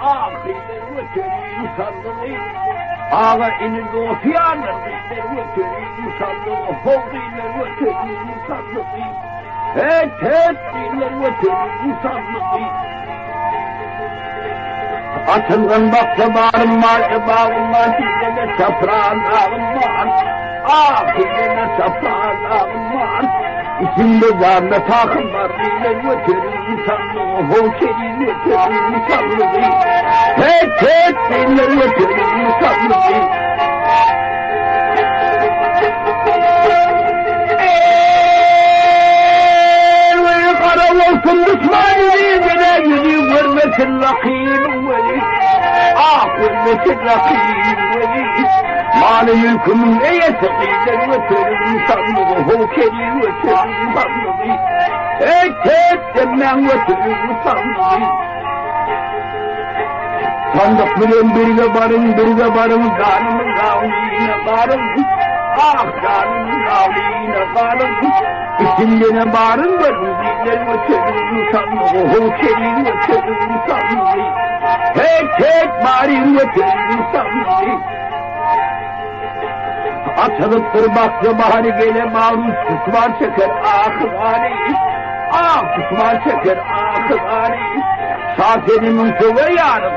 Ah gyzlar göteriň sandygy. Aga ini dost ýarlar gyzlar göteriň sandygy. How gyzlar göteriň sandygy. Het het gyzlar göteriň sandygy. Atylgan bakja barym bar, ebabym bar, sizde-de çapraz agym bar. Ah, sizde-de çapraz agym bar. Içimde janda takym bar, gyzlar göteriň sandygy, how kerim göteriň sandygy. Het, het, gyzlar göteriň sandygy. Eý, gara bolsun duşman ýüzi, mene ýüzi görmesin rakybyň weli. Ah, görmesin rakybyň weli. Maly-mülkümiň eýesi gyzlar göteriň sandygy, how kerim göteriň sandygy. Et, et, demmäň göteriň sandygy. Sandyk bilen birge baryň, birge baryň, janymyň gawlyna baryň. Ah, janymyň gawlyna baryň. Içindene baryň görüň, diller göteriň sandygy, how kerim göteriň sandygy. Hek, hek, baryň göteriň sandygy. Açylypdyr bakja bahary gele maruz duşman çeker ahy-zary. Ah, duşman çeker ahy-zary. Şa Selimiň söwer ýary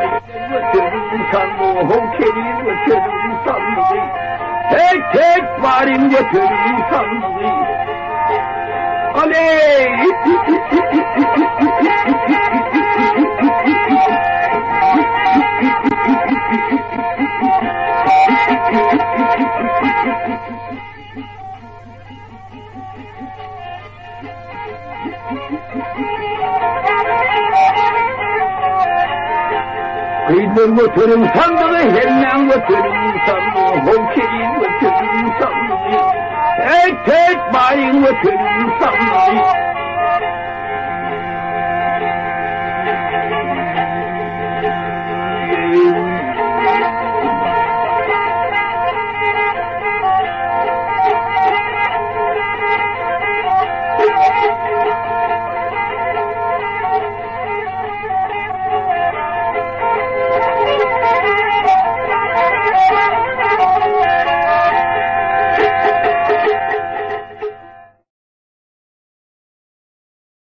Göteriň sandygy, how kerim göteriň sandygy. Hek, hek, baryň göteriň sandygy. Aleý! Gyzlar göteriň sandygy, hemmäň göteriň sandygy, how kerim göteriň sandygy. Hek, hek, baýyň göteriň sandygy.